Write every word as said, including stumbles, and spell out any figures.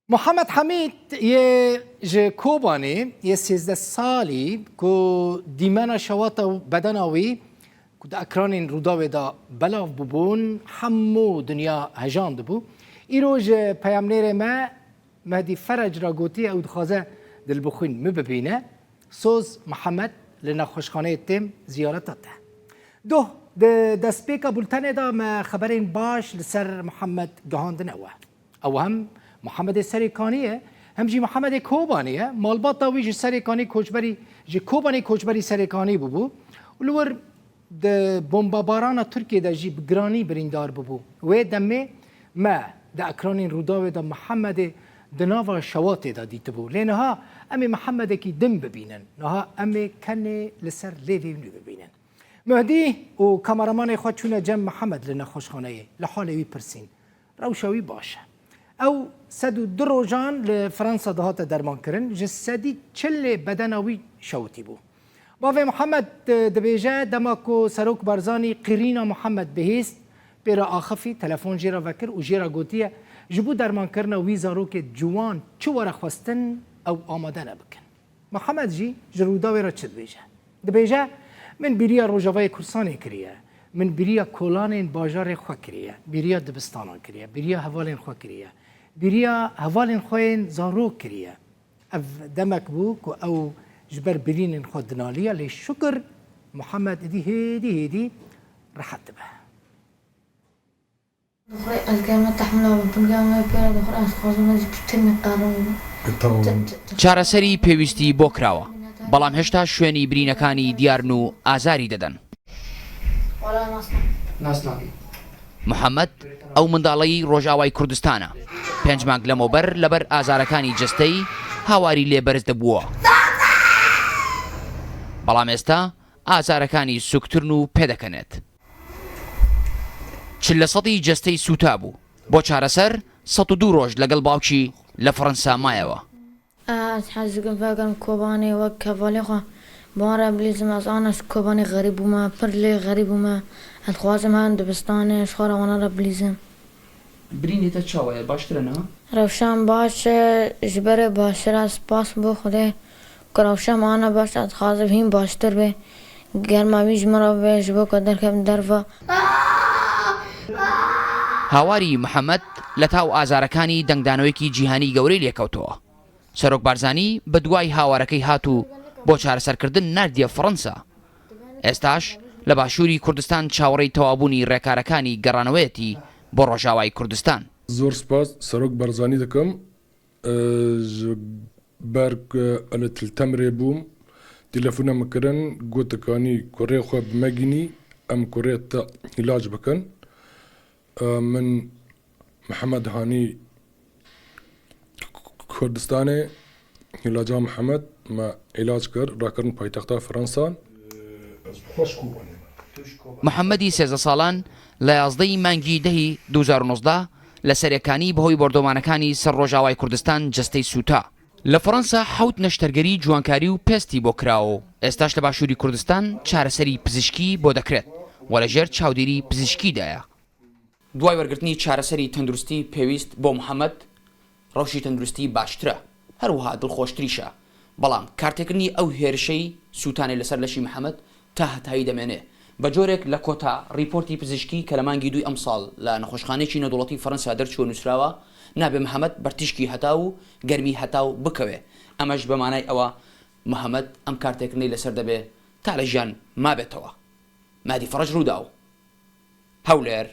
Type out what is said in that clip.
Muhammed Hamîd yê ji Kobanê yê sêzdeh salî ku dîmena şewata bedena wî ku di ekranên Rûdawê de belav bûbûn, hemû dinya hejandibû. Îro ji peyamnêrê me Mehdî Ferec re gotiye ew dixwaze dilbixwîn min bibîne. Soz Muhammed li nexweşxaneyê têm ziyareta te. Doh, di destpêka bultenê de me xeberên baş li ser Muhammed gihandine we. Ew hem Muhammedê Serêkanî ye, hem jî Muhammedê Kobanê ye. Malbata wî ji Serêkanî koçberî, ji Kobanê koçberî Serêkanî bûbû û li wir di bombabarana Tirkiyê de jî bi giranî birîndar bûbû. Wê demê me di ekranên Rûdawê de Muhammedê di nava şewatê de dîtibû. Lê niha em ê Muhammedekî din bibînin. Niha em ê kenê li ser lêvê nû bibînin. Mehdî û kameramanê xwe çûne cem Mihemed li nexweşxaneyê, li halê wî pirsîn. Rewşa wî baş e. Ew sed û du rojan li Fransa dihate dermankirin, ji sedî çilê bedena wî şewitî bû. Bavê Mihemed, e, dibêje, dema ku Serok Barzanî qîrîna Mihemed bihîst, pê re axifî, telefon jê re vekir û jê re gotiye, ji bo dermankirina wî zarokê ciwan çi were xwestin, ew amade ne bikin. Mihemed jî ji Rûdawê re çi dibêje? Dibêje, min bîriya Rojavayê Kurdistanê kiriye, min bîriya kolanên bajarê xwe kiriye, bîriya dibistanan kiriye, bîriya hevalên xwe kiriye, bîriya hevalên xwe yên zarok kiriye. Ev demek bû ku ew ji ber birînên xwe dinaliye, lê şukir Mihemed êdî hêdî hêdî rehet dibe. Dixwê ez germa tehmila bikim, germa pê re dixwê ez dixwazim ez ji piştî min qerim bim. Çareserî پێویستی بۆ کراوە، بەڵام هێشتا شوێنی برینەکانی دیارن و ئازاری دەدەن. Wala nas nakim. Nas nakim. محەممەد ئەو منداڵەی ڕۆژاوای کوردستانە. پێنج مانگ لەمەوبەر لەبەر ئازارەکانی جەستەی هاواری لێ بەرز دەبووە. بەڵام ئێستا ئازارەکانی سوکترن و پێدەکەنێت. چل لە سەدی جەستەی سووتا بوو. بۆ چارەسەر، سەد و دوو ڕۆژ لەگەڵ باوکی لە فەڕەنسا مایەوە. Ez hez dikim vegerim Kobanê wek hevalê xwe. Bi wan re bilîzim, ez ana ji Kobanê xerîb bûme, pir lê xerîb bûme. Ez dixwazim herim dibistanê, ji xwe re wana re bilîzim. Birînê te çawa ye? Baştir e niha? Rewşan baş e, ji berê baştir e, spas bo Xwedê. Ku rewşa me ana baş, ez dixwazim hîn baştir bê. Germa wî ji min re bibe, ji bo ku derkevim derve. هاواری محەممەد لە تاو ئازارەکانی دەنگدانەوەیەکی جیهانی گەورەی لێکەوتەوە. سەرۆک بارزانی بە دوای هاوارەکەی هات و بۆ چارەسەرکردن ناردیە فەڕەنسا. ئێستاش لە باشووری کوردستان چاوەڕێی تەواوبوونی ڕێکارەکانی گەڕانەوەیەتی بۆ ڕۆژاوای کوردستان. Zor spas Serok Barzanî dikim. Ji ber ku ez li Til Temirê bûm, telefona min kirin, got, dikanî kurê xwe bi me gînî, em kurê te îlac bikin. Min Mihemed Hanî Kurdistanê, îlaca Mihemed me îlac kir, rakirin paytexta Fransan. محەممەدی سێزدە ساڵان لە یازدەی مانگی دەهی دوو هەزار و نۆزدە لە سەرێکانی بەهۆی بۆردۆمانەکانی سەر ڕۆژاوای کوردستان جەستەی سووتا. لە فەڕەنسا حەوت نەشتەرگەری جوانکاری و پێستی بۆ کراوە و ئێستاش لە باشووری کوردستان چارەسەری پزیشکی بۆ دەکرێت و لە ژێر چاودێری پزیشکیدایە. دوای وەرگرتنی چارەسەری تەندروستی پێویست بۆ محەممەد، ڕەوشی تەندروستی باشترە، هەروەها دڵخۆشتریشە. بەڵام کارتێکردنی ئەو هێرشەی سووتانێ لەسەر لەشی محەممەد تا هەتایی دەمێنێ. بە جۆرێک لە کۆتا ڕیپۆرتی پزیشکی کە لە مانگی دووی ئەمساڵ لە نەخۆشخانەیەکی نێودەوڵەتی فەڕەنسا دەرچووە نووسراوە، نابێ محەممەد بەرتیشکی هەتاو و گەرمی هەتاو بکەوێ. ئەمەش بە مانای ئەوە محەممەد ئەم کارتێکردنەی لەسەر دەبێ تا لە ژیان مابێتەوە. مادی فەڕەج ڕووداو. هەولێر.